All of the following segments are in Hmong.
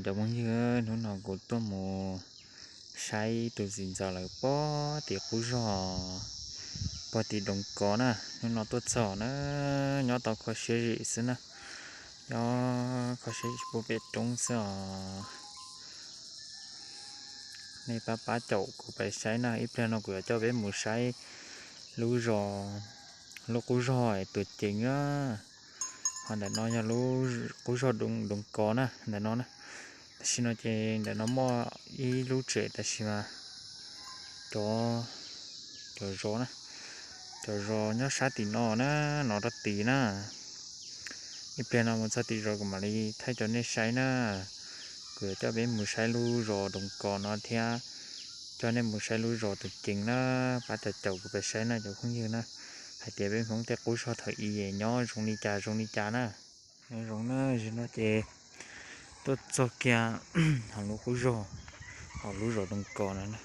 Cov phooj ywg, hnub no kuv tuaj mus saib tus txiv ntxawm lawv pog tim qub zog, pog tim Doov Kos na. Hnub no tuaj txog na, nyob tau kho siab zim xwb na, nyob kho siab zim puag pem roob xwb os. Nej pab pab caum kuv pais saib na, ib pliag no kuv yuav coj peb mus saib lub zos, lub qub zog Tuam Cees na. Ho ntawm no yog lub qub zog Doov Kos na, ntawm no na. Tam sim no ces ntawm no muaj ib lub tsev, tab sis mas cov, cov zos na, cov zos nyob sab tim no na, no rau tid na. Ib pliag no mus txog tim zos kuv mam li thaij rau nej saib na. Kuv yuav coj peb mus saib lub zos Doov Kos no thiab coj nej mus saib lub zos Tuam Cees na. Pab caum caum kuv pais saib na cov phooj ywg na, hais tias peb Hmoob tej qub zog thaum ub nyob zoo li cas zoo li cas na. Nyob zoo na, zaum no ces tuaj txog kiag hauv lub qub zog, hauv lub zos Doov Kos no na.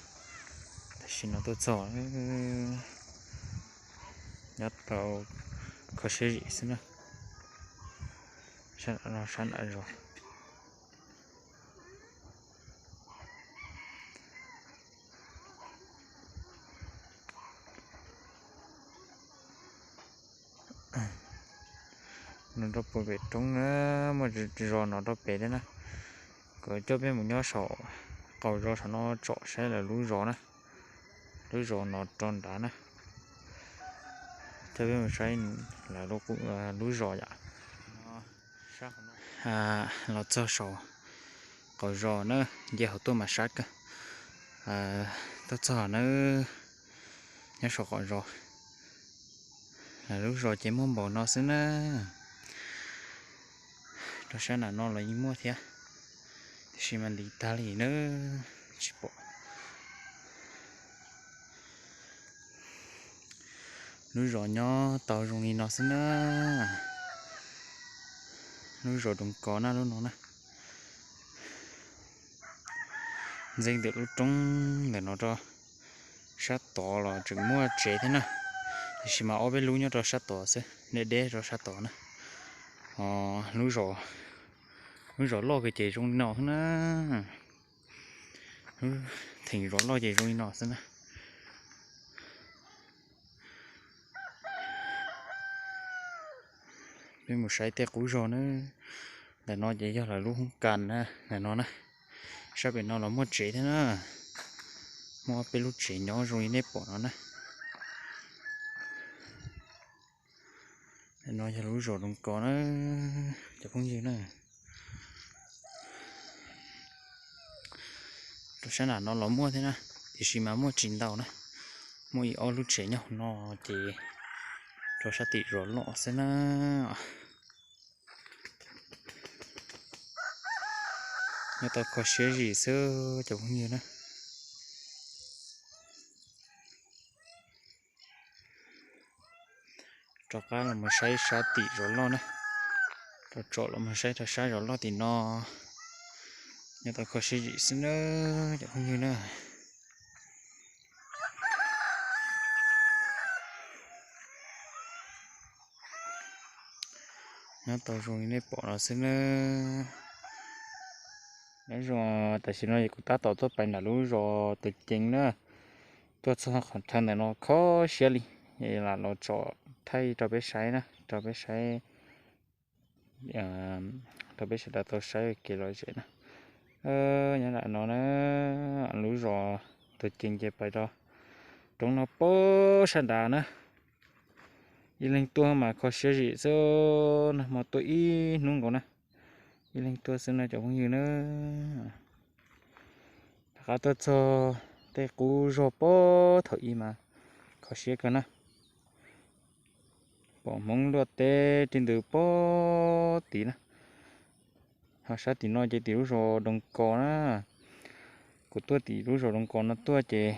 Tam sim no tuaj txog, nyob tau kho siab zim xwb na. Sab nram zos, no rau puag pem roob na, muaj zos no rau pem thiab na. Kuv coj peb mus nyob saum qaum zos saum no tsom saib lawv lub zos na, lub zos no rau nrad na. Coj peb mus saib lawv lub zos yom. Los txog saum qaum zos na, nce hauv tuaj mas sab kawg. Tuaj txog na, nyob saum qaum zos, lub zos ces muaj npaum no xwb na. Rau sab nram no los yeej muaj thiab, tiam sis mas ntis tag li na, tsis pom. Lub zos nyob tau zoo li no xwb na. Lub zos Doov Kos na, lub no na. Ntxeev ntawm lub roob ntawm no rau sab tod los tseem muaj tsev thiab na, tiam sis mas ob peb lub nyob rau sab tod xwb, deb deb rau sab tod na. Lub zos, lub zos loj kawg ces zoo li no xwb na. Theem zos loj ces zoo li no xwb na. Peb mus saib tej qub zog na. Ntawm no ces yog lawv lub hoob kas na, ntawm no na. Sab pem no los muaj tsev thiab na. Muaj ob peb lub tsev nyob zoo li nej pom no na. Ntawm no yog lub zos Doov Kos na, cov phooj ywg na. Rau sab nram no los muaj thiab na, tiam sis mas muaj tsis ntau na. Muaj ib ob lub tsev nyob hauv no ces rau sab tim zos loj xwb na. Nyob tau kho siab zim xwb cov phooj ywg na. Rov qab los mus saib sab tim zos loj na. Rov tsom los mus saib rau sab zos loj tim no. Nyob tau kho siab zim xwb na cov phooj ywg na. Nyob tau zoo li nej pom no xwb na. Nyob zoo, tam sim no kuv tab tom tuaj pais nram lub zos Tuam Cees na. Tuaj txog qhov chaw ntawm no kho siab li, lam los tsom thaij rau peb saib na, rau peb saib, rau peb sawv daws tau saib kev lom zem na. Nyob nram no na, lub zos Tuam Cees ces pais rau roob no pem sab nrad na. Ib leeg tuaj mas kho siab zim xwb, nag hmo tuaj ib hnub nkaus na. Ib leeg tuaj xwb no cov phooj ywg na. Rov qab tuaj txog tej qub zog pem thaum ub mas kho siab kawg na. Pom Hmoob luaj teb ris ntws pem tid na. Ho sab tim no ces tim lub zos Doov Kos na. Kuv tuaj tim lub zos Doov Kos no tuaj ces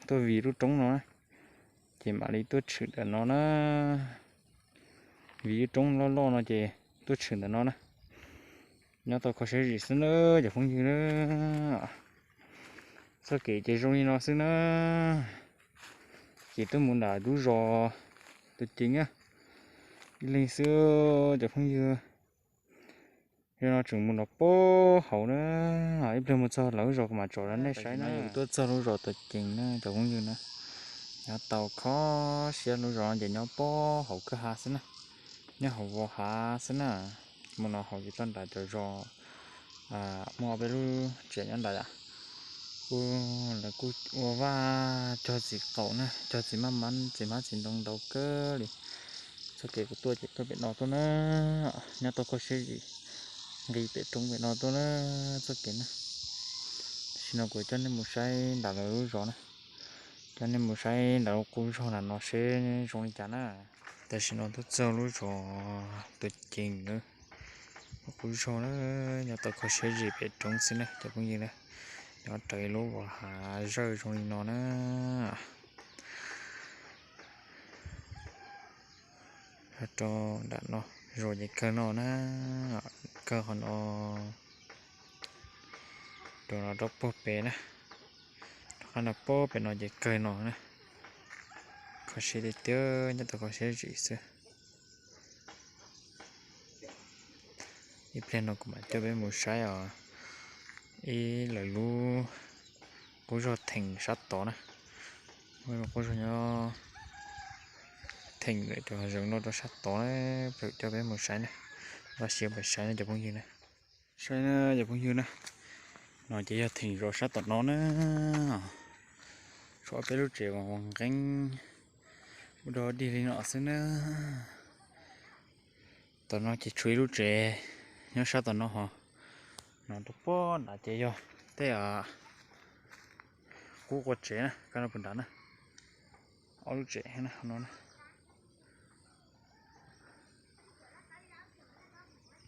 tuaj vij lub roob no na, ces mam li tuaj tshwm ntawm no na. Vij lub roob loj loj no ces tuaj tshwm ntawm no na. Nyob tau kho siab zim xwb na cov phooj ywg na. Txoj kev ces zoo li no xwb na. Ces tuaj mus nram lub zos Tuam Cees na. Ib leeg xwb cov phooj ywg. Yog no tseem mus nrov pab hauv na, ib pliag mus txog lawv lub zos kuv mam tsom rau nej saib na. Yog kuv tuaj txog lub zos Tuam Cees na cov phooj ywg na, nyob tau kho siab lub zos no ces nyob pab hauv kwj ha xwb na, nyob hauv vos hav xwb na. Mus no hauv ces toj nram cov zos muaj ob peb lub tsev nyob nram yom. Kuj lawv kuj ua vaj cog txiv qaum na, cog txiv maj mab txiv hmab txiv ntoo ntau kawg li. Txoj kev kuv tuaj ces tuaj pem no tuaj na, nyob tau kho siab zim, nqis pem roob pem no tuaj na, txoj kev na. Tam sim no kuv coj nej mus saib nram lawv lub zos na, coj nej mus saib nram lub qub zos nram no seb zoo li cas na. Tam sim no tuaj txog lub zos Tuam Cees na, lub qub zos na, nyob tau kho siab zim pem roob xwb na cov phooj ywg na, nyob raws ib lub vos hav zawj zoo li no na. Rau nram no, zos ces kawg no na, kawg qhov no, rau no rau puag pem na, rov qab no puag pem no ces kawg no na. Kho siab tiag tiag, nyob tau kho siab zim xwb. Ib pliag no kuv mam coj peb mus saib os, ib lawv lub qub zos theem sab tod na, qub zos nyob theem lawm cov hav zoov no rau sab tod na, peb coj peb mus saib na, vaj siab pais saib na cov phooj ywg na. Saib na cov phooj ywg na, no ces yog theem zos sab tom no na, tshuav peb lub tsev uas nqeeb ua dog dig li no xwb na. Tom no ces tshuav ib lub tsev nyob sab tom no hos, no rau puag nrad ces yog tej qub qua tsev na, kab no puag nrad na, ob lub tsev no na.